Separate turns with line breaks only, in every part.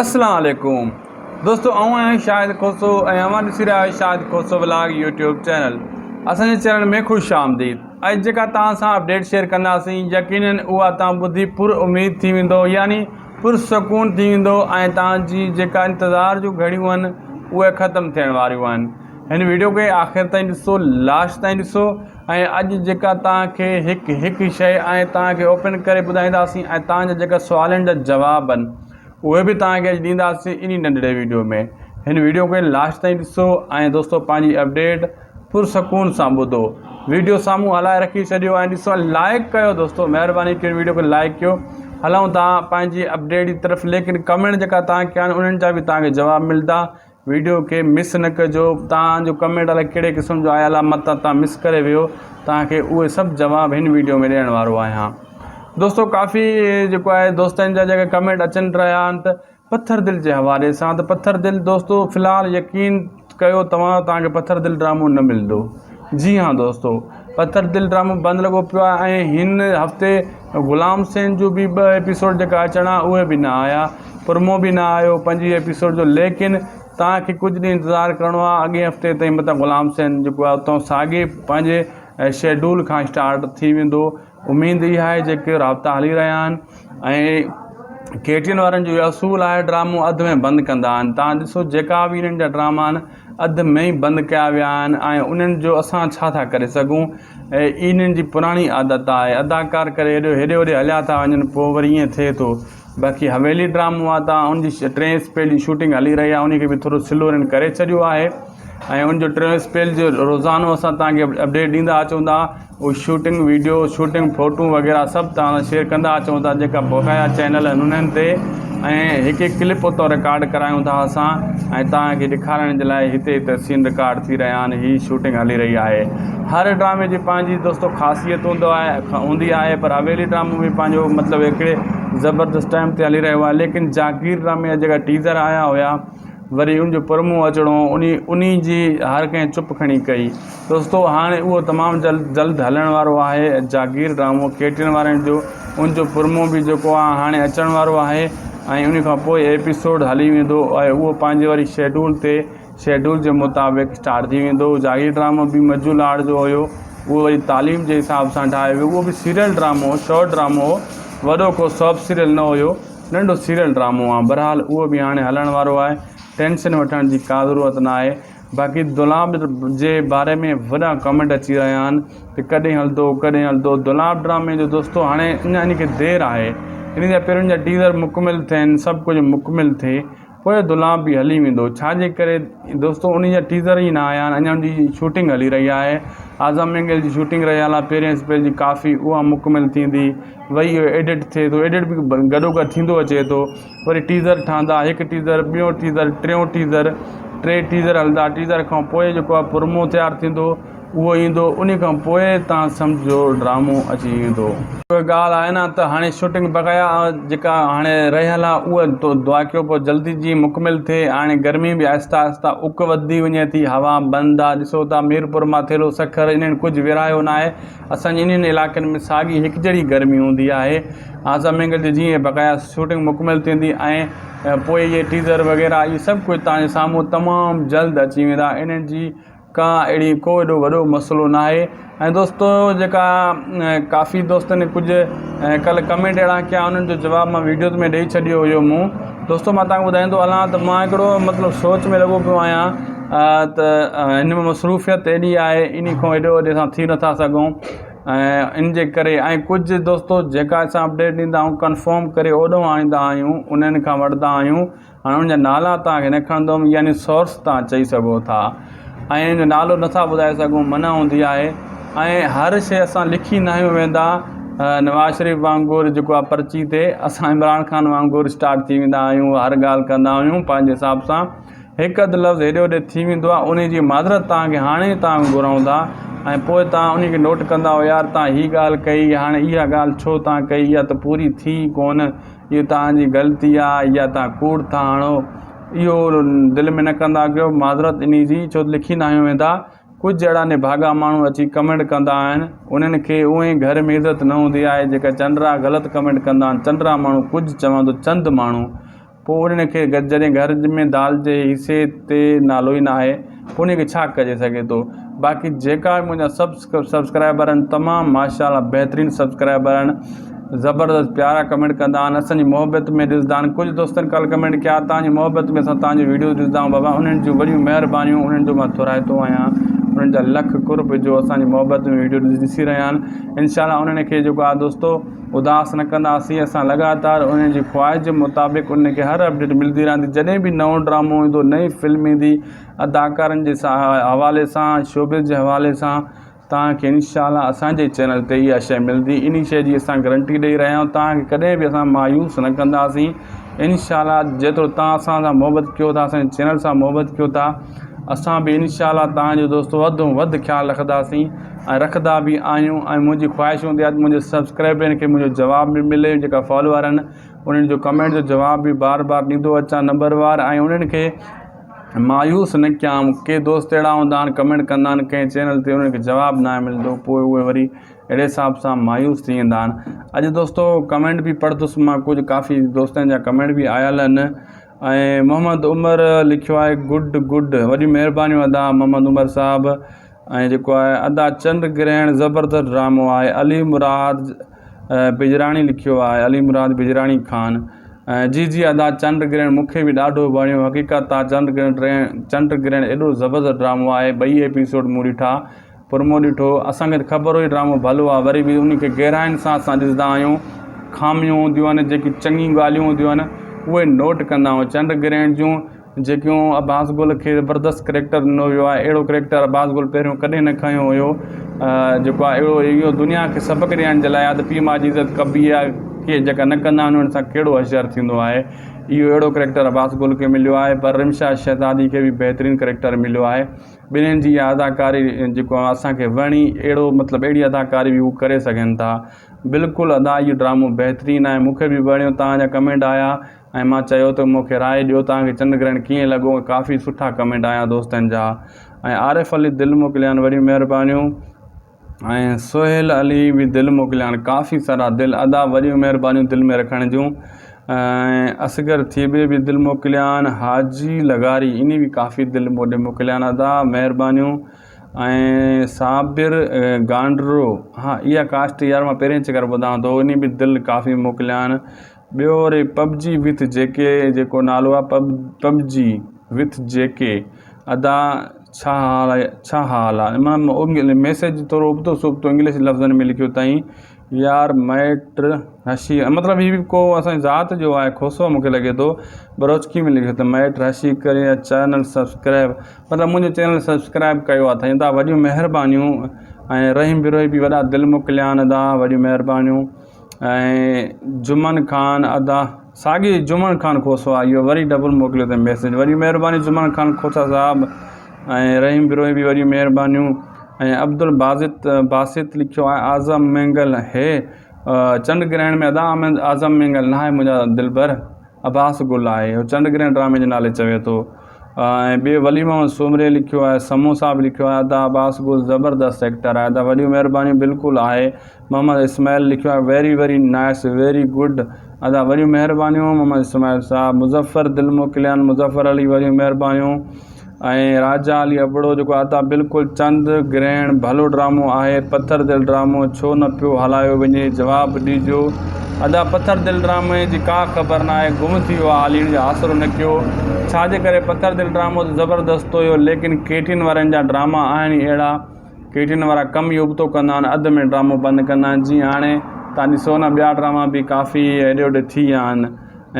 اسلام عليڪم دوستو آئون آهيان شاهد کوسو ۽ اوهان ڏسي رهيا آهيو Shahid Khoso vlog YouTube channel اسان جي چينل ۾ خوش آمديد اڄ جيڪا توهان سان اپڊيٽ شيئر ڪنداسين يقينن اها توهان ٻڌي پر اميد ٿي ويندو يعني پر سڪون ٿي ويندو ۽ توهان جي جيڪا انتظار جون گهڙيون آهن اهي ختم ٿيڻ واريون آهن هن ويڊيو کي آخر تائين ڏسو لاسٽ تائين ڏسو ۽ اڄ جيڪا توهان کي هڪ هڪ شيء ۽ توهان کي اوپن ڪري ٻڌائينداسين ۽ توهان جا جيڪا سوالن جا جواب آهن اهي به توهان کي اڄ ڏينداسين انهي ننڍڙي ويڊيو ۾ هن ويڊيو کي لاسٽ تائين ڏسو ۽ دوستو پنهنجي اپڊيٽ پرسڪون سان ٻڌو ويڊيو سامهون هلائي رکي ڇڏيو ۽ ڏسو لائڪ ڪيو دوستو مهرباني ڪري ويڊيو کي لائڪ ڪيو هلون ٿا پنهنجي اپڊيٽ جي طرف ليڪن ڪمينٽ جيڪا توهان ڪيا آهن انهن جا به توهان کي جواب ملدا ويڊيو کي مس نه ڪجو توهان جو ڪمينٽ الائي ڪهڙي قسم جو آيل آهي متان توهان مس ڪري ويو توهان کي اهي سڀ جواب هن ويڊيو ۾ ڏيڻ وارو آهيان دوستو ڪافي جيڪو آهي دوستن جا جيڪا ڪمينٽ اچن رهيا آهن ته پٿر دل جي حوالي سان ته پٿر دل دوستو في الحال يقين ڪيو توهان توهان کي پٿر دل ڊرامو نه ملندو جي ها دوستو پٿر دل ڊرامو بند لڳو پيو آهي ۽ هن هفتي غلام حسين جو به ٻه ايپيسوڊ جيڪا اچڻا اهي به نه آيا پرمو به نه آيو 25 ايپيسوڊ جو ليڪن توهان کي ڪجهه ڏينهن انتظار ڪرڻو آهي اڳئين هفتي تائين متان غلام حسين جيڪو آهي اتان ساڳي پنهنجي شيڊول کان اسٽارٽ ٿي ويندو اميد اها آهي جيڪي رابطا هلي رهيا آهن ۽ ڪي ٽي اين وارن جو اهو اصول آهي ڊرامو اڌ ۾ بند ڪندا آهن توهان ڏسو جيڪا به انهن جا ڊراما آهن اڌ ۾ ئي بند ڪيا ويا آهن ۽ انهن جو اسان ڇا ٿا ڪري سگهون انهن جي پراڻي عادت آهي اداڪار ڪري هيڏي هيڏي هوڏي هليا ٿا وڃن پوء وري ائين ٿئي ٿو باقي حويلي ڊرامو آ ته ان جي ٽئين اسپيل جي شوٽنگ هلي رهي آهي ان کي به ٿورو سلو هنن ڪري ڇڏيو آهي ۽ ان جو ٽيون اسپيل جو روزانو اسان توهان کي اپڊيٽ ڏيندا اچون ٿا اهو شوٽنگ ويڊيو شوٽنگ فوٽو وغيره سڀ توهان سان شيئر ڪندا اچون ٿا جيڪا بقايا چينل آهن انهن تي ۽ هڪ هڪ ڪلپ اتان رڪارڊ ڪرايون ٿا اسان ۽ توهان کي ڏيکارڻ جي لاء هتي هتي سين رڪارڊ ٿي رهيا آهن هي شوٽنگ هلي رهي آهي هر ڊرامي جي پنهنجي دوستو خاصيت هوندو آهي هوندي آهي پر حويلي ڊرامو به پنهنجو مطلب هڪڙي زبردست ٽائيم تي هلي رهيو آهي ليڪن جاگير ڊرامي جا جيڪا ٽيزر آيا هيا وري ان جو پرمو اچڻو انهي انهي جي هر ڪنهن چپ کڻي ڪئي دوستو هاڻي اهو تمام جلد جلد هلڻ وارو آهي جاگير ڊرامو ڪي ٽي اين وارن جو ان جو پرمو به جيڪو آهي هاڻي اچڻ وارو آهي ۽ ان کان پوء ايپيسوڊ هلي ويندو ۽ اهو پنهنجي وري شيڊول تي شيڊول جي مطابق اسٽارٽ ٿي ويندو جاگير ڊرامو به مجو لاڙ جو هيو اهو وري تعليم جي حساب سان ٺاهيو ويو اهو به سيريل ڊرامو هو شارٽ ڊرامو هو وڏو ڪو سوپ سيريل نه هيو ننڍو سيريل ڊرامو آهي بهرحال اهو به هاڻي هلڻ وارو آهي ٽينشن وٺڻ جي ڪا ضرورت نه آهي باقي دولاب جي باري ۾ وڏا ڪمينٽ اچي رهيا آهن ته ڪڏهن هلندو ڪڏهن هلندو دولاب ڊرامي جو دوستو هاڻي اڃا ان کي دير آهي ان جا پهرين جا ٽيزر مڪمل ٿين سڀ ڪجهه مڪمل ٿئي پوء دولاب به هلي ويندو ڇا جي ڪري دوستو ان جا ٽيزر ئي نه آيا آهن اڃا ان جي شوٽنگ هلي رهي آهي اعظم مينگل جي شوٽنگ رهيل آهي پهرين اسپيل جي ڪافي اها مڪمل ٿيندي وري اهو ايڊٽ ٿئي ٿو ايڊٽ به گڏو گڏ ٿيندو اچي ٿو وري ٽيزر ٺهندا هڪ ٽيزر ٻيو ٽيزر ٽيون ٽيزر ٽي ٽيزر هلندا ٽيزر کان پوء جيڪو آهي پرومو تيار ٿيندو اهو ايندو ان کان پوء تان سمجهو ڊرامو اچي ويندو. اها ڳالهه آهي نه ته هاڻي شوٽنگ بقايا جيڪا هاڻي رهيل آهي اها دعا ڪيو پوء جلدي جي مڪمل ٿئي هاڻي گرمي به آهستي آهستي اڪ وڌندي وڃي ٿي هوا بند آهي ڏسو ٿا ميرپور ماٿيلو سکر انهن ڪجهه ورهايو ناهي اسان جي انهن علائقن ۾ ساڳي هڪجهڙي گرمي هوندي آهي اعظم مينگل جي جيئن بقايا شوٽنگ مڪمل ٿيندي ۽ پوء اهي ٽيزر وغيره اهي سڀ ڪجهه توهان جي سامهون تمام جلد اچي ويندا انهن جي ڪا اهڙي ڪو ايڏو وڏو مسئلو نه آهي ۽ دوستو جيڪا ڪافي دوستن ڪجهه ڪلهه ڪمينٽ اهڙا ڪيا انهن جو جواب مان ويڊيوز ۾ ڏئي ڇڏيو هيو مون دوستو مان توهان کي ٻڌائيندو هلان ته مان هڪڙو مطلب سوچ ۾ لڳو پيو آهيان ته هن ۾ مصروفيت ايڏي آهي انهي کان ايڏو وڏي اسان ٿي نٿا سگهون ۽ ان جي ڪري ۽ ڪجهه دوستو جيڪا اسان اپڊيٽ ڏيندا آهيون ڪنفرم ڪري اوڏو آڻيندا آهيون انهن کان وٺندا آهيون هاڻي ان جا نالا توهان کي نه کڻندم يعني سورس توهان چئي سگهو ٿا ۽ ان جو نالو نٿا ٻڌائي سگهون منع هوندي آهي ۽ هر شي اسان لکي نه آهيون ويندا نواز شريف وانگر جيڪو آهي پرچي تي اسان عمران خان وانگر اسٽارٽ ٿي ويندا آهيون هر ڳالهه ڪندا آهيون پنهنجي حساب سان هڪ اڌ لفظ هيڏي هوڏي ٿي ويندو آهي انهي جي معذرت توهان کي هاڻي ئي توهان کان گهرون ٿا ۽ پوء توهان انهي کي نوٽ ڪندا هو يار توهان هي ڳالهه ڪئي هاڻي اها ڳالهه ڇو توهان ڪئي اها ته پوري ٿي ئي ڪونه اهو توهان جي غلطي آهي يا توهان ڪوڙ ٿا هڻو اهو دل ۾ نه ڪندا ڪيو معذرت انهي جي ڇو ته لکي ناهيون ويندا ڪجهه اهڙا نڀاڳا ماڻهو اچي ڪمينٽ ڪندا آهن انهن کي اونئي گهر ۾ عزت نه هوندي آهي جيڪا چنڊرا غلط ڪمينٽ ڪندا آهن چنڊرا ماڻهو ڪجهه چوان ٿو چند ماڻهو. پوء انهن کي جڏهن گهر ۾ دال جي حصي تي نالو ئي ناهي پوء انهن کي ڇا ڪجي سگهي ٿو باقي جيڪا به منهنجا سب سبسڪرائبر آهن تمام ماشاء الله بهترين سبسڪرائبر آهن زبردست پيارا ڪمينٽ ڪندا آهن اسانجي محبت ۾ ڏسندا آهن ڪجهه دوستن ڪل ڪمينٽ ڪيا تانجي محبت ۾ اسان تانجي ويڊيو ڏسندا آهيون بابا انهن جون وڏيون مهربانيون انهن جو مان ٿورائتو آهيان انهن جا لک قرب جو اسانجي محبت ۾ ويڊيو ڏسي رهيا آهن انشاء الله انهن کي جيڪو آهي دوستو اداس نه ڪنداسين اسان لڳاتار انهن جي خواهش جي مطابق انهن کي هر اپڊيٽ ملندي رهندي جڏهن به نئون ڊرامو ايندو نئين فلم ايندي اداڪارن جي حوالي سان شوبز جي حوالي سان توهان کي انشاء الله اسان جي چينل تي اها شيء ملندي انهي شيء جي اسان گرنٽي ڏئي رهيا آهيون توهان کي ڪڏهن به اسان مايوس نه ڪنداسين انشاء الله جيترو توهان اسان سان محبت ڪيو ٿا اسان جي چينل سان محبت ڪيو ٿا اسان به انشاء الله توهان جو دوستو وڌ ۾ وڌ خيال رکنداسين ۽ رکندا به آهيون ۽ منهنجي خواهش هوندي آهي ته منهنجي سبسڪرائبرن کي منهنجو جواب به ملي جيڪا فالوور آهن انهن جو ڪمينٽ جو جواب به بار بار ڏيندو اچان نمبر وار ۽ انهن کي مايوس نه ڪيان ڪي دوست اهڙا هوندا آهن ڪمينٽ ڪندا آهن ڪنهن چينل تي انهن کي جواب ناهي ملندو پوء اهي وري اهڙي حساب سان مايوس ٿي ويندا آهن اڄ دوستو ڪمينٽ به پڙهندس مان ڪجهه ڪافي دوستن جا ڪمينٽ به آيل آهن ۽ محمد عمر لکيو آهي گڊ گڊ وڏيون مهربانيون ادا محمد عمر صاحب ۽ جيڪو آهي ادا چنڊ گرهڻ زبردست ڊرامو آهي علي مراد بجراڻي لکيو آهي علي مراد بجراڻي خان جي جي ادا چنڊ گرهڻ مونکي به ڏاڍو وڻيو حقيقت آ چنڊ گرهڻ چنڊ گرهڻ ايڏو زبردست ڊرامو آهي ٻئي ايپيسوڊ مون ڏٺا پرمو ڏٺو، اسان کي ته خبر هئي ڊرامو ڀلو آهي وري به ان کي گهراين سان اسان ڏسندا آهيون، خاميون هونديون آهن جيڪي چڱيون ڳالهيون هونديون آهن اهي نوٽ ڪندا آهيون، چنڊ گرهڻ جون جيڪيون عباس گل کي زبردست ڪريڪٽر ڏنو ويو آهي اهڙو ڪريڪٽر عباس گل پهريون ڪڏهن نه کنيو هيو جيڪو آهي اهڙو اهو دنيا کي سبق ڏيڻ جي لاء آهي ته پيء ماء جي عزت ڪبي آهي ڪي جيڪا نه ڪندا آهن انهن سان ڪهڙو حشر ٿيندو آهي اهو اهڙو ڪريڪٽر عباس گل کي مليو آهي پر رمشا شهزادي کي به بهترين ڪريڪٽر مليو آهي ٻنهين جي اها اداڪاري جيڪو اسان کي وڻي اهڙو مطلب اهڙي اداڪاري به هو ڪري سگهن ٿا بلڪل ادا اهو ڊرامو بهترين آهي مونکي به وڻيو توهان جا ڪمينٽ آيا ۽ مان چيو ته مونکي راء ڏيو توهان کي چنڊ گرهڻ ڪيئن لڳو ڪافي سٺا ڪمينٽ آيا دوستن جا ۽ عارف علي دل موڪليان وڏيون مهربانيون ۽ سهيل علي به دل موڪليان ڪافي سارا دل ادا وڏيون مهربانيون دل ۾ رکڻ جون ۽ اصغر ٿيٻي به دل موڪليان حاجي لغاري انهي به ڪافي دل موڏي موڪليان ادا مهربانيون ۽ صابر گانڊرو ها اها ڪاسٽ يار مان پهرين چڪر ٻڌان ٿو انهي به دل ڪافي موڪليان ٻيو وري پب جي وٿ جي ڪي جيڪو نالو آهي پب پب جي وٿ جي ڪي ادا ڇا حال آهي ڇا حال آهي مان ميسيج ٿورو ابتو سبتو انگلش لفظن ۾ لکيو اٿائين يار مائٽ هشي مطلب هي به ڪو اسان جي ذات جو آهي کوسو مونکي لڳي ٿو بروچڪي ۾ لکيو اٿئي مائٽ هشي ڪري چينل سبسڪرائب مطلب منهنجو چينل سبسڪرائب ڪيو اٿائين ادا وڏيون مهربانيون ۽ رحيم بروهي به وڏا دل موڪليان ادا وڏيون مهربانيون ۽ جمن خان ادا ساڳي جمن خان کوسو آ اهو وري ڊبل موڪليو اٿئي ميسيج وڏي مهرباني جمن خان کوسا صاحب ۽ رحيم بروهي به وڏيون مهربانيون ۽ عبدالباسط باسط لکيو آهي اعظم مينگل هي چنڊ گرهڻ ۾ ادا اعظم مينگل نه آهي منهنجا دلبر عباس گل آهي هو چنڊ گرهڻ ڊرامي جي نالي چوي ٿو ۽ ٻي ولي محمد سومري لکيو آهي سمون صاحب لکيو آهي ادا عباس گل زبردست ايڪٽر آهي ادا وڏيون مهربانيون بلڪل آهي محمد اسماعيل لکيو آهي very very nice very good ادا وڏيون مهربانيون محمد اسماعيل صاحب مظفر دل موڪليان مظفر علي وڏيون مهربانيون ۽ راجا علي ابڙو جيڪو ادا بلڪل چند گرهڻ ڀلو ڊرامو آهي پٿر دل ڊرامو ڇو نه پيو هلايو وڃي جواب ڏيجو ادا پٿر دل ڊرامي جي ڪا خبر نه آهي گم ٿي ويو آهي هالي ان جو آسرو نه ڪيو ڇا جي ڪري پٿر دل ڊرامو ته زبردست هيو ليڪن ڪيٽين وارن جا ڊراما آهن ئي اهڙا ڪيٽين وارا ڪم ئي ابتو ڪندا آهن اڌ ۾ ڊرامو بند ڪندا آهن جيئن هاڻي تان ڏسو نه ٻيا ڊراما به ڪافي هيڏي هوڏي ٿي ويا آهن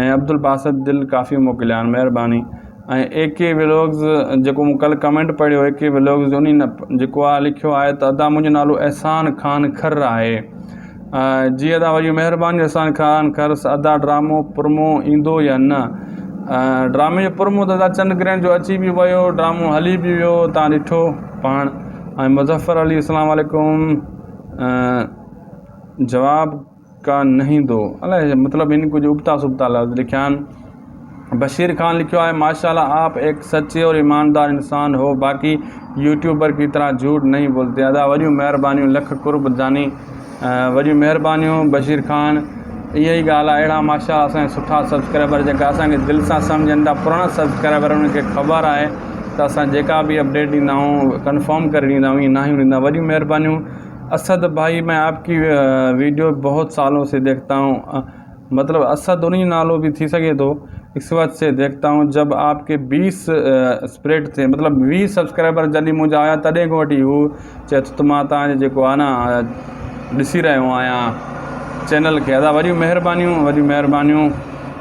۽ عبدالباسط دل ڪافي موڪليا آهن مهرباني ۽ اي ڪي ولاگز جيڪو مون ڪل ڪمينٽ پڙهيو اي ڪي ولاگز انهي نه جيڪو آهي لکيو آهي ته ادا منهنجو نالو احسان خان کر آهي جي ادا وڏي مهرباني احسان خان کر ادا ڊرامو پرمو ايندو يا نه ڊرامي جو پرمو ته ادا چنڊ گرهڻ جو اچي به ويو ڊرامو هلي به ويو تان ڏٺو پاڻ ۽ مظفر علي اسلام عليڪم جواب ڪا نهين دو الائي مطلب هن ڪجهه ابتا سبتا لفظ لکيا آهن بشير خان لکيو آهي ماشاء الله آپ ايڪ سچي اور ايماندار انسان هو باقي يوٽيوبر ڪي طرح جھوٽ نهين بولتي ادا وڏيون مهربانيون لک قرب جاني وڏيون مهربانيون بشير خان اها ئي ڳالهه آهي اهڙا ماشاء الله اسان جا سٺا سبسڪرائبر جيڪا اسان کي دل سان سمجهن ٿا پراڻا سبسڪرائبر انهن کي خبر آهي ته اسان جيڪا به اپڊيٽ ڏيندا آهيون ڪنفرم ڪري ڏيندا آهيون ائين ناهيون ڏيندا وڏيون مهربانيون اسد ڀائي مين آپ ڪي ويڊيو بهت سالون سي ديکتا هون مطلب اسد انهي جو نالو به ٿي سگهي ٿو اس وقت سي ديکتا هون جب آپ ڪي بيس اسپريڊ ٿي مطلب ويهه سبسڪرائبر جڏهن منهنجا آيا تڏهن کان وٺي هو چئي ٿو ته مان تان جو جيڪو آهي نه ڏسي رهيو آهيان چينل کي ادا وڏيون مهربانيون وڏيون مهربانيون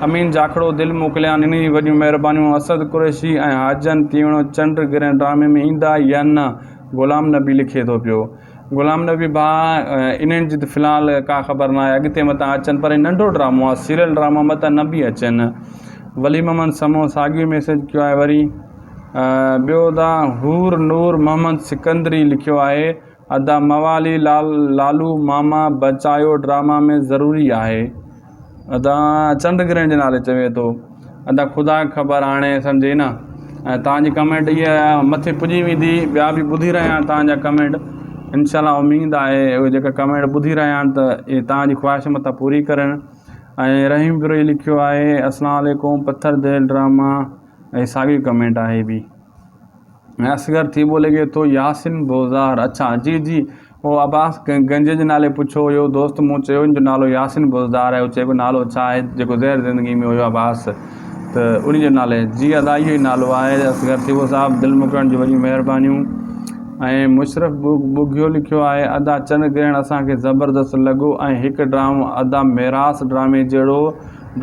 امين جاکڙو دل موڪليان انهي جون وڏيون مهربانيون اسد قريشي ۽ حاجن تيوڻو چنڊ گرهن ڊرامي ۾ ايندا يا نه غلام نبي لکي ٿو پيو غلام نبي ڀاء انهن جي ته في الحال ڪا خبر ناهي اڳتي متان اچن پر هي ننڍو ڊرامو آهي سيريل ڊراما متان نه به اچن ولي محمد سمون ساڳيو ميسيج ڪيو آهي وري ٻيو ادا حور نور محمد سڪندري لکيو آهي ادا موالي لال لالو ماما بچايو ڊراما ۾ ضروري آهي ادا چنڊ گرهڻ جي نالي چوي ٿو ادا خدا کي خبر هاڻي سمجهي نه ۽ توهان جي ڪمينٽ اها مٿي پڄي ويندي ٻيا به ٻڌي رهيا آهن توهان جا ڪمينٽ انشاء الله اميد آهي اهي جيڪا ڪمينٽ ٻڌي رهيا آهن ته اهي توهان جي خواهش متان پوري ڪرن ۽ رحيم بروهي لکيو آهي اسلام عليڪم پٿر دل ڊراما ۽ ساڳي ڪمينٽ آهي به ۽ اصغر ٿيٻو لڳي ٿو ياسين بوزار اڇا جي جي او عباس گنجي جي نالي پڇيو هيو دوست مون چيو ان جو نالو ياسين بوزدار آهي هو چئي پيو نالو ڇا آهي جيڪو زهر زندگي ۾ هيو عباس ته ان جو نالي جي ادا اهو ئي نالو آهي اصغر ٿيٻو صاحب دل موڪلڻ جون وڏيون مهربانيون ۽ مشرف ٻگهيو لکيو آهي ادا چنڊ گرهڻ اسان کي زبردست لڳو ۽ هڪ ڊرامو ادا ميراث ڊرامي جهڙو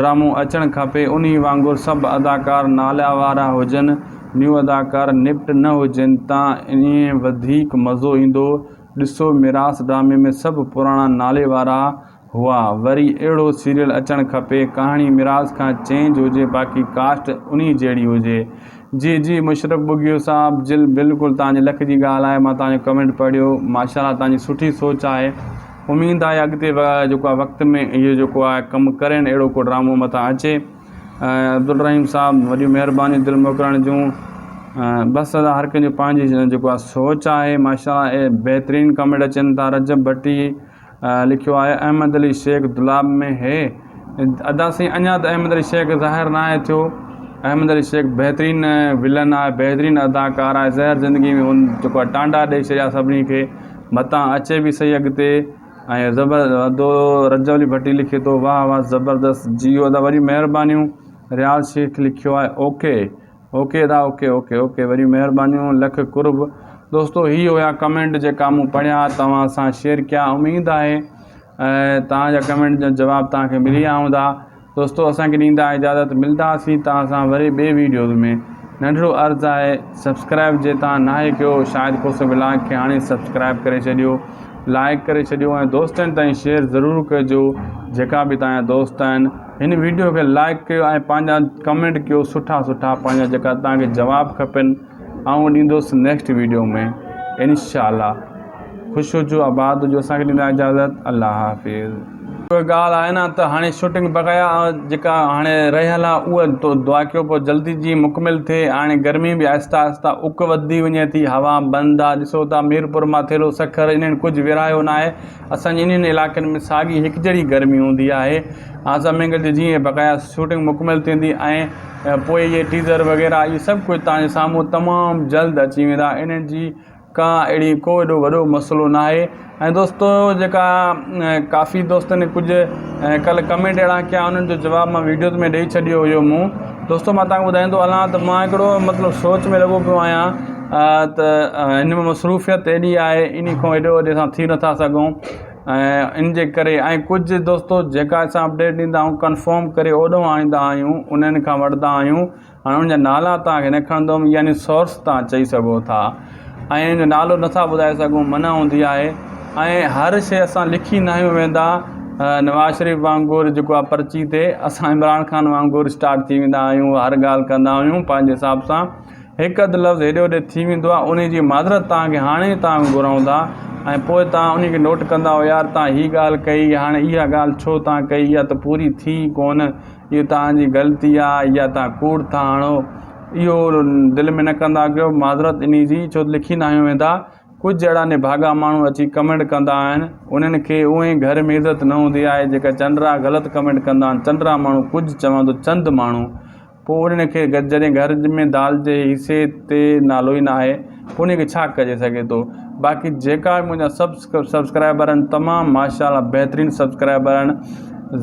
ڊرامو اچڻ کپي انهي وانگر سڀ اداڪار نالا وارا هجن نيو اداڪار نپٽ نه هجن تان ائين وڌيڪ مزو ايندو ڏسو ميراث ڊرامي ۾ سڀ پراڻا نالي وارا هئا وري اهڙو سيريل اچڻ کپي ڪهاڻي ميراث کان چينج هجي باقي ڪاسٽ انهي جهڙي هجي جي جي مشرف ٻگهيو صاحب جل بلڪل توهان جي لک جي ڳالهه آهي مان توهان جو ڪمينٽ پڙهيو ماشاءالله توهان جي سٺي سوچ آهي اميد آهي اڳتي جيڪو آهي وقت ۾ اهو جيڪو آهي ڪم ڪرين اهڙو ڪو ڊرامو متان اچي عبدالرحيم صاحب وڏيون مهربانيون دل موڪلڻ جون بس ادا هر ڪنهن جو پنهنجي جيڪو آهي سوچ آهي ماشاء الله بهترين ڪمينٽ اچن ٿا رجب ڀٽي لکيو آهي احمد علي شيخ دولاب ۾ هي ادا سائين اڃا ته احمد علي شيخ ظاهر نه آهي ٿيو احمد علي شيخ بهترين ولن آهي بهترين اداڪار آهي زهر زندگي ۾ هن جيڪو آهي ٽانڊا ڏئي ڇڏيا سڀني کي متان اچي به صحيح اڳتي ۽ زبر ادو رجب علي ڀٽي لکي ٿو واھ واھ زبردست جيو ادا وڏيون مهربانيون رياض شيخ لکيو آهي اوڪي اوڪي ادا اوڪي اوڪي اوڪي وڏيون مهربانيون لک قرب دوستو هي هيا ڪمينٽ جيڪا مون پڙهيا توهان سان شيئر ڪيا اميد آهي توهان جا ڪمينٽ جا جواب توهان کي ملي ويا هوندا دوستو اسان کي ڏيندا اجازت ملداسين توهان سان وري ٻي ويڊيوز ۾ ننڍڙو عرض آهي سبسڪرائب جي توهان ناهي ڪيو شاهد کوسو ولاگ کي هاڻي سبسڪرائب ڪري ڇڏيو لائڪ ڪري ڇڏيو ۽ دوستن تائين شيئر ضرور ڪجو جيڪا به توهان جا دوست آهن هن ويڊيو کي لائڪ ڪيو ۽ پنهنجا ڪمينٽ ڪيو سٺا سٺا پنهنجا جيڪا توهان کي جواب کپن آئون ڏيندس نيڪسٽ ويڊيو ۾ انشاء الله خوش هجو آباد هجو اسان کي ڏيندا اجازت الله حافظ. اها ڳالهه آهي نه ته هاڻي شوٽنگ بقايا جيڪا هاڻي رهيل آهي اها دعا ڪيو پوء جلدي جي مڪمل ٿئي هاڻي گرمي به آهستي آهستي اڪ وڌندي وڃي ٿي هوا بند آهي ڏسو ٿا ميرپور ماٿيلو سکر انهن ڪجهه ورهايو نه آهي اسان جي انهن علائقن ۾ ساڳي هڪجهڙي گرمي هوندي آهي آزاد مينگل جي جيئن بقايا شوٽنگ مڪمل ٿيندي ۽ پوء اهي ٽيزر وغيره اهي سڀ ڪجهه توهان جي سامهون تمام جلد اچي ويندا انهن جي ڪا اهڙي ڪو ايڏو وڏو مسئلو ناهي ۽ دوستو جيڪا ڪافي دوستن ڪجهه ڪلهه ڪمينٽ اهڙا ڪيا انهن جو جواب مان ويڊيوز ۾ ڏئي ڇڏيو هيو مون دوستو مان تهانکي ٻڌائيندو هلان ته مان هڪڙو مطلب سوچ ۾ لڳو پيو آهيان ته هن ۾ مصروفيت ايڏي آهي انهي کان ايڏو وڏي اسان ٿي نٿا سگهون ۽ ان جي ڪري ۽ ڪجهه دوستو جيڪا اسان اپڊيٽ ڏيندا آهيون ڪنفرم ڪري اوڏو آڻيندا آهيون انهن کان وٺندا آهيون هاڻي ان جا نالا توهان کي نه کڻندم يعني سورس توهان چئي سگهو ٿا ۽ ان جو نالو نٿا ٻڌائي سگهون منع هوندي آهي ۽ هر شيء اسان لکي ناهيون ويندا نواز شريف وانگر جيڪو آهي پرچي تي اسان عمران خان وانگر اسٽارٽ ٿي ويندا آهيون هر ڳالهه ڪندا آهيون پنهنجي حساب سان هڪ اڌ لفظ هيڏي هوڏي ٿي ويندو آهي ان جي معذرت توهان کي هاڻي توهان گهرون ٿا ۽ پوء توهان ان کي نوٽ ڪندا هو يار توهان هي ڳالهه ڪئي هاڻي اها ڳالهه ڇو توهان ڪئي اها ته پوري ٿي ڪونه اهو توهان جي غلطي آ يا توهان ڪوڙ ٿا هڻو اهو دل ۾ نه ڪندا ڪيو معذرت انهي جي ڇو ته لکي ناهيون ويندا ڪجهه اهڙا نڀاڳا ماڻهو اچي ڪمينٽ ڪندا آهن انهن کي اونئي گهر ۾ عزت نه هوندي آهي جيڪا چنڊرا غلط ڪمينٽ ڪندا آهن چنڊرا ماڻهو ڪجهه چوان ٿو چند ماڻهو پوء انهن کي جڏهن گهر ۾ دال جي حصي تي نالو ئي ناهي پوء انهن کي ڇا ڪجي سگهي ٿو باقي جيڪا به منهنجا سب سبسڪرائبر آهن تمام ماشاء الله بهترين سبسڪرائبر آهن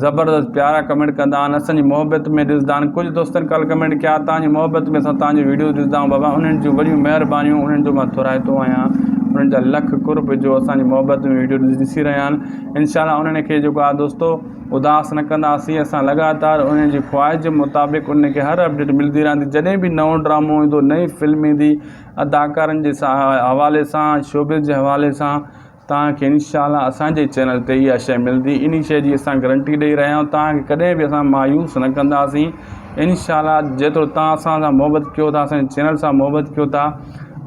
زبردست پيارا ڪمينٽ ڪندا آهن اسان جي محبت ۾ ڏسندا آهن ڪجهه دوستن ڪالهه ڪمينٽ ڪيا توهان جي محبت ۾ اسان توهان جون ويڊيوز ڏسندا آهيون بابا انهن جون وڏيون مهربانيون انهن جو مان ٿورائتو آهيان انهن جا لک قرب جو اسان جي محبت ۾ ويڊيو ڏسي رهيا آهن انشاء الله انهن کي جيڪو آهي دوستو اداس نه ڪنداسين اسان لڳاتار انهن جي خواهش جي مطابق انهن کي هر اپڊيٽ ملندي رهندي جڏهن به نئون ڊرامو ايندو نئين فلم ايندي اداڪارن جي حوالي سان شوبز جي حوالي سان توهان کي انشاء الله اسان جي چينل تي اها شيء ملندي انهي شيء جي اسان گرنٽي ڏئي رهيا آهيون توهان کي ڪڏهن به اسان مايوس نه ڪنداسين انشاء الله جيترو توهان اسان سان محبت ڪيو ٿا اسان جي چينل سان محبت ڪيو ٿا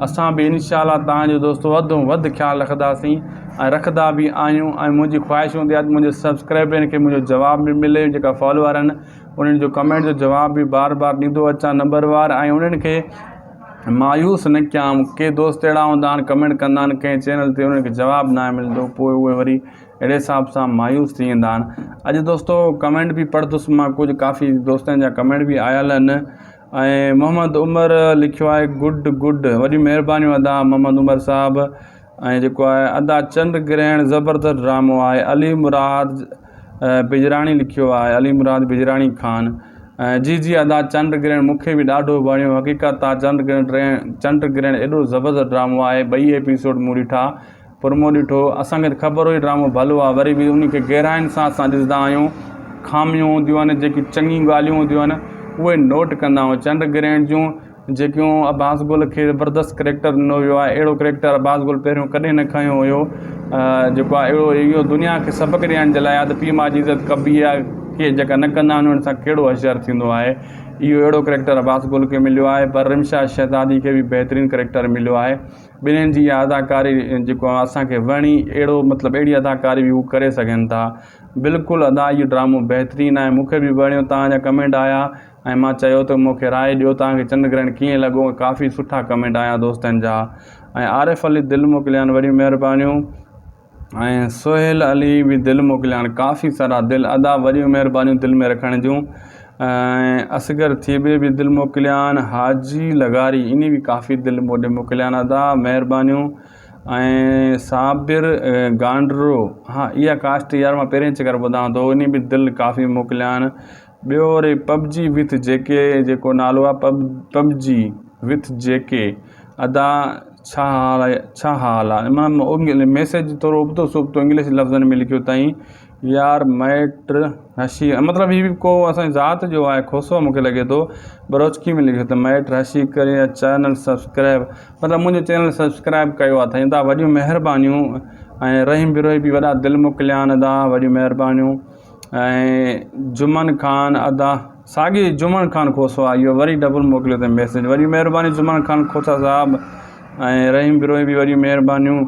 اسان به انشاء الله توهان جو دوستو وڌ ۾ وڌ خيال رکنداسين ۽ رکندا به آهيون ۽ منهنجي خواهش هوندي آهي ته منهنجي سبسڪرائبرن کي منهنجو جواب به ملي جيڪا فالوور آهن انهن جو ڪمينٽ جو جواب به بار بار ڏيندو اچان نمبر وار ۽ انهن کي مايوس نه ڪيان ڪي دوست اهڙا هوندا آهن ڪمينٽ ڪندا آهن ڪنهن چينل تي انهن کي جواب ناهي ملندو پوء اهي وري اهڙي حساب سان مايوس ٿي ويندا آهن اڄ دوستو ڪمينٽ به پڙهندس مان ڪجهه ڪافي دوستن جا ڪمينٽ به آيل آهن ۽ محمد عمر لکيو آهي گڊ گڊ وڏيون مهربانيون ادا محمد عمر صاحب ۽ جيڪو آهي ادا چنڊ گرهڻ زبردست ڊرامو آهي علي مراد بجراڻي لکيو آهي علي مراد بجراڻي خان جي جي ادا چنڊ گرهڻ مون کي به ڏاڍو وڻيو حقيقت آ چنڊ گرهڻ چنڊ گرهڻ ايڏو زبردست ڊرامو آهي ٻئي ايپيسوڊ مون ڏٺا پرمو ڏٺو اسان کي ته خبر هئي ڊرامو ڀلو آ وري به ان کي گهرائين سان اسان ڏسندا آهيون خاميون هونديون آهن جيڪي چڱيون ڳالهيون هونديون آهن اهي نوٽ ڪندا آهيون چنڊ گرهڻ جون جيڪيون عباس گل کي زبردست ڪريڪٽر ڏنو ويو آهي اهڙو ڪريڪٽر عباس گل پهريون ڪڏهن نه کنيو هيو جيڪو آهي اهڙو اهو دنيا کي سبق ڏيڻ جي لاء آهي ته پيء ماء جي عزت ڪبي آهي ڪي جيڪا نه ڪندا آهن انهن سان ڪهڙو حشر ٿيندو آهي اهو اهڙو ڪريڪٽر عباس گل کي مليو آهي پر رمشا شهزادي کي به بهترين ڪريڪٽر مليو آهي ٻنهين جي اها اداڪاري جيڪو اسان کي وڻي اهڙو مطلب اهڙي اداڪاري به هو ڪري سگهن ٿا بلڪل ادا اهو ڊرامو بهترين آهي مون کي به وڻيو توهان جا ڪمينٽ آيا ۽ مان چيو ته مون کي راء ڏيو توهان کي چنڊ گرهڻ ڪيئن لڳو ۽ ڪافي سٺا ڪمينٽ آيا دوستن جا ۽ عارف علي دل موڪليان وڏيون مهربانيون ۽ سهيل علي به دل موڪليان ڪافي سارا دل ادا وڏيون مهربانيون دل ۾ رکڻ جون ۽ اصغر ٿيٻي به دل موڪليان حاجي لغاري اني به ڪافي دل موڏي موڪليان ادا مهربانيون ۽ صابر گانڊرو ها اها ڪاسٽ يار مان پهرين چڪر ٻڌان ٿو اني به دل ڪافي موڪليان ٻيو وري پب جي وٿ جي ڪي جيڪو نالو آهي پب پب جي وٿ جي ڪي ادا ڇا حال آهي ڇا حال آهي مان ميسيج ٿورو ابتو سبتو انگلش لفظن ۾ لکيو اٿائين يار مائٽ هشي مطلب هي به ڪو اسانجي ذات جو آهي کوسو مونکي لڳي ٿو بروچڪي ۾ لکيو ته مائٽ هشي ڪري چينل سبسڪرائب مطلب منهنجو چينل سبسڪرائب ڪيو اٿائين ادا وڏيون مهربانيون ۽ رحيم بروهي به وڏا دل موڪليان ادا وڏيون مهربانيون ۽ جمن خان ادا ساڳي جمن خان کوسو آ اهو وري ڊبل موڪليو اٿئي ميسيج وڏي مهرباني جمن خان کوسا صاحب ۽ رحيم بروهي به وڏيون مهربانيون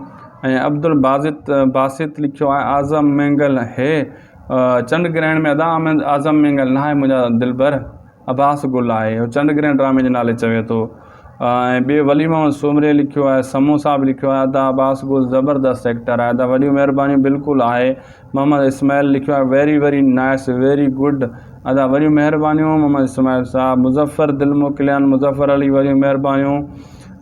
۽ عبدالباسط باسط لکيو آهي اعظم مينگل هي چنڊ گرهڻ ۾ ادا اعظم مينگل نه آهي منهنجا دلبر عباس گل آهي هو چنڊ گرهڻ ڊرامي جي نالي چوي ٿو ۽ ٻي ولي محمد سومري لکيو آهي سمون صاحب لکيو آهي ادا عباس گل زبردست ايڪٽر آهي ادا وڏيون مهربانيون بلڪل آهي محمد اسماعيل لکيو آهي very very nice very good ادا وڏيون مهربانيون محمد اسماعيل صاحب مظفر دل موڪليان مظفر علي وڏيون مهربانيون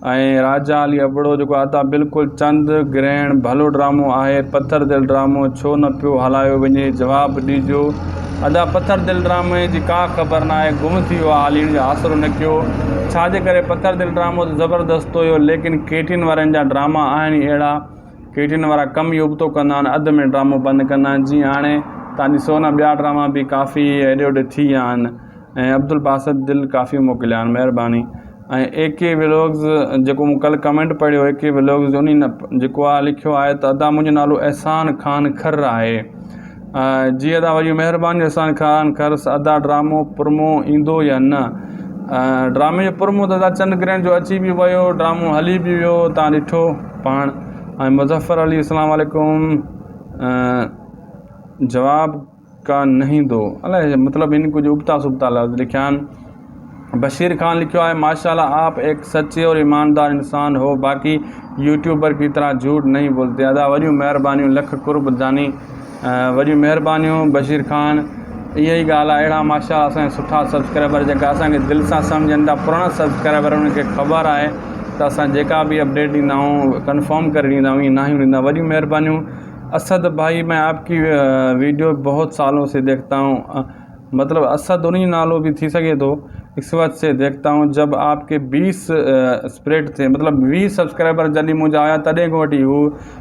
۽ راجا علي ابڙو جيڪو ادا بلڪل چند گرهڻ ڀلو ڊرامو آهي پٿر دل ڊرامو ڇو نه پيو هلايو وڃي جواب ڏجو ادا پٿر دل ڊرامي جي ڪا خبر نه آهي گم ٿي ويو آهي حالي ان جو آسرو نه ڪيو ڇا جي ڪري پٿر دل ڊرامو ته زبردست هيو ليڪن ڪيٽين وارن جا ڊراما آهن ئي اهڙا ڪيٽين وارا ڪم ئي ابتو ڪندا آهن اڌ ۾ ڊرامو بند ڪندا آهن جيئن هاڻي تان ڏسو نه ٻيا ڊراما به ڪافي هيڏي هوڏي ٿي ويا آهن ۽ عبدالباسط دل ڪافي موڪليا آهن مهرباني ۽ اي ڪي ولاگز جيڪو مون ڪلهه ڪمينٽ پڙهيو اي ڪي ولاگز انهي نه جيڪو آ لکيو آهي ته ادا منهنجو نالو احسان خان کر آهي جي ادا وڏي مهرباني احسان خان کر ادا ڊرامو پرمو ايندو يا نه ڊرامي جو پرمو ته ادا چند گرهڻ جو اچي به ويو ڊرامو هلي به ويو تان ڏٺو پاڻ ۽ مظفر علي اسلام عليڪم جواب ڪا نه ايندو الائي مطلب هن ڪجهه ابتا سبتا لفظ لکيا آهن. بشير خان لکيو آهي ماشاء الله آپ ايڪ سچي اور ايماندار انسان هو باقي يوٽيوبر ڪي طرح جھوٽ نهين بولتي ادا وڏيون مهربانيون لک قرب جاني وڏيون مهربانيون بشير خان اها ئي ڳالهه آهي اهڙا ماشاء الله اسان جا سٺا سبسڪرائبر جيڪا اسان کي دل سان سمجھن ٿا پراڻا سبسڪرائبر انهن کي خبر آهي ته اسان جيڪا به اپڊيٽ ڏيندا آهيون ڪنفرم ڪري ڏيندا آهيون ائين ناهيون ڏيندا وڏيون مهربانيون اسد ڀائي مين آپ ڪي ويڊيو بهت سالون سي ديکتا هون مطلب اسد انهي جو نالو به ٿي سگهي ٿو اس وقت سي ديکتا هون جب آپ ڪي بيس اسپريڊ ٿي مطلب ويهه سبسڪرائبر جڏهن منهنجا آيا تڏهن کان وٺي هو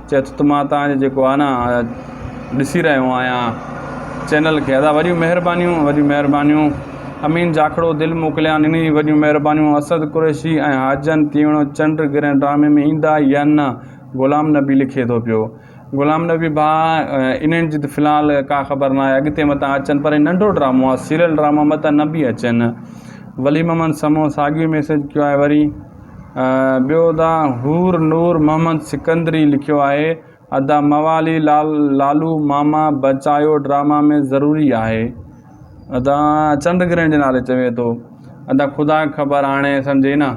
چئي ٿو ته مان تان جو جيڪو آهي نه ڏسي رهيو آهيان چينل کي ادا وڏيون مهربانيون وڏيون مهربانيون امين جاکڙو دل موڪليان انهي جون وڏيون مهربانيون اسد قريشي ۽ حاجن تيوڻو چنڊ گرهن ڊرامي ۾ ايندا يا نه غلام نبي لکي ٿو پيو غلام نبي ڀاء انهن جي ته في الحال ڪا خبر ناهي اڳتي متان اچن پر هي ننڍو ڊرامو آهي سيريل ڊراما متان نه به اچن ولي محمد سمون ساڳيو ميسيج ڪيو آهي وري ٻيو ادا حور نور محمد سڪندري لکيو آهي ادا موالي لال لالو ماما بچايو ڊراما ۾ ضروري آهي ادا چنڊ گرهڻ جي نالي چوي ٿو ادا خدا کي خبر هاڻي سمجهي نه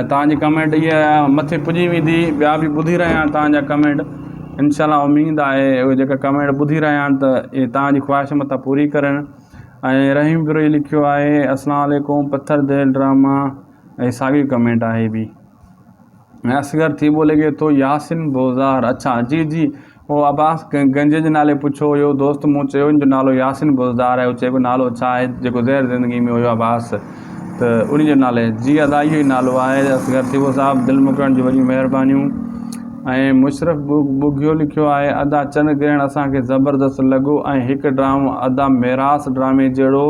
۽ توهان جي ڪمينٽ اها مٿي پڄي ويندي ٻيا به ٻڌي رهيا آهن توهان جا ڪمينٽ انشاء الله اميد آهي اهي جيڪا ڪمينٽ ٻڌي رهيا آهن ته اهي توهان جي خواهش متان پوري ڪرن ۽ رحيم بروهي لکيو آهي اسلام عليڪم پٿر دل ڊراما ۽ ساڳي ڪمينٽ آهي به ۽ اصغر ٿيٻو لڳي ٿو ياسين بوزار اڇا جي جي او عباس گنجي جي نالي پڇيو هيو دوست مون چيو ان جو نالو ياسين بوزدار آهي هو چئي پيو نالو ڇا آهي جيڪو زهر زندگي ۾ هيو عباس ته ان جو نالي جي ادا اهو ئي نالو آهي اصغر ٿيٻو صاحب دل موڪلڻ جون وڏيون مهربانيون ۽ مشرف ٻگهيو لکيو آهي ادا چنڊ گرهڻ اسان کي زبردست لڳو ۽ هڪ ڊرامو ادا ميراث ڊرامي جهڙو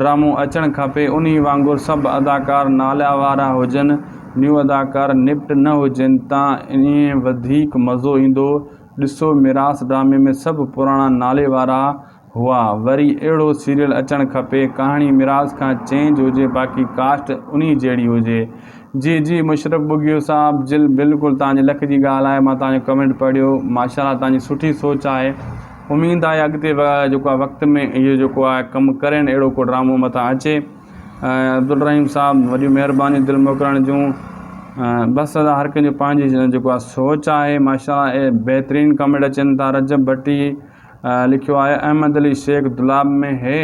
ڊرامو اچڻ کپي انهي وانگر سڀ اداڪار نالا وارا هجن نيو اداڪار نپٽ نه هجن تان ائين وڌيڪ مزو ايندو ڏسو ميراث ڊرامي ۾ سڀ پراڻا نالي وارا هئا وري اهڙو سيريل اچڻ کپي ڪهاڻي ميراث کان چينج هجي باقي ڪاسٽ انهي جهڙي هجي جي جي مشرف ٻگهيو صاحب جل بلڪل توهان جي لک جي ڳالهه آهي مان توهان جو ڪمينٽ پڙهيو ماشاءالله توهان جي سٺي سوچ آهي اميد آهي اڳتي جيڪو آهي وقت ۾ اهو جيڪو آهي ڪم ڪرين اهڙو ڪو ڊرامو متان اچي عبدالرحيم صاحب وڏيون مهربانيون دل موڪلڻ جون بس ادا هر ڪنهن جو پنهنجي جيڪو آهي سوچ آهي ماشاء الله بهترين ڪمينٽ اچن ٿا رجب ڀٽي لکيو آهي احمد علي شيخ دولاب ۾ هي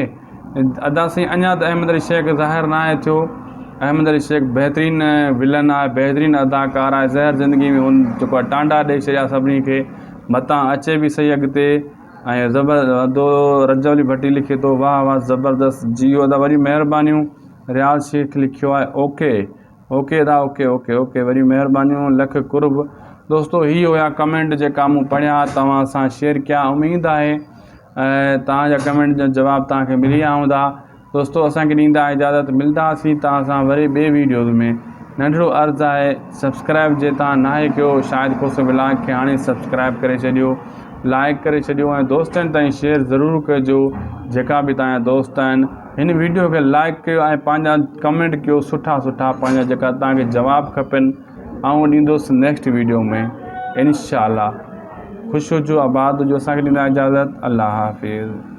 ادا سائين اڃا ته احمد علي شيخ ظاهر نه آهي ٿيو احمد علي شيخ بهترين ولن آهي بهترين اداڪار آهي زهر زندگي ۾ هن جيڪو آهي ٽانڊا ڏئي ڇڏيا سڀني کي متان اچي به صحيح اڳتي ۽ زبر ادو رجب علي ڀٽي لکي ٿو واھ واھ زبردست جيو ادا وڏيون مهربانيون رياض شيخ لکيو آهي اوڪي اوڪي ادا اوڪي اوڪي اوڪي وڏيون مهربانيون لک قرب دوستو هي هيا ڪمينٽ جيڪا مون پڙهيا توهان سان شيئر ڪيا اميد آهي توهان جا ڪمينٽ جا جواب توهان کي ملي ويا هوندا دوستو اسان کي ڏيندا اجازت ملداسين توهان سان وري ٻي ويڊيوز ۾ ننڍڙو عرض آهي سبسڪرائب جي توهان ناهي ڪيو شاهد کوسو ولاگ کي هاڻي سبسڪرائب ڪري ڇڏيو لائڪ ڪري ڇڏيو ۽ دوستن تائين شيئر ضرور ڪجو جيڪا به توهان جا دوست آهن هن ويڊيو کي لائڪ ڪيو ۽ پنهنجا ڪمينٽ ڪيو سٺا سٺا پنهنجا جيڪا توهان کي جواب کپن آئون ڏيندس نيڪسٽ ويڊيو ۾ انشاء الله خوش هجو آباد هجو اسان کي ڏيندا اجازت الله حافظ.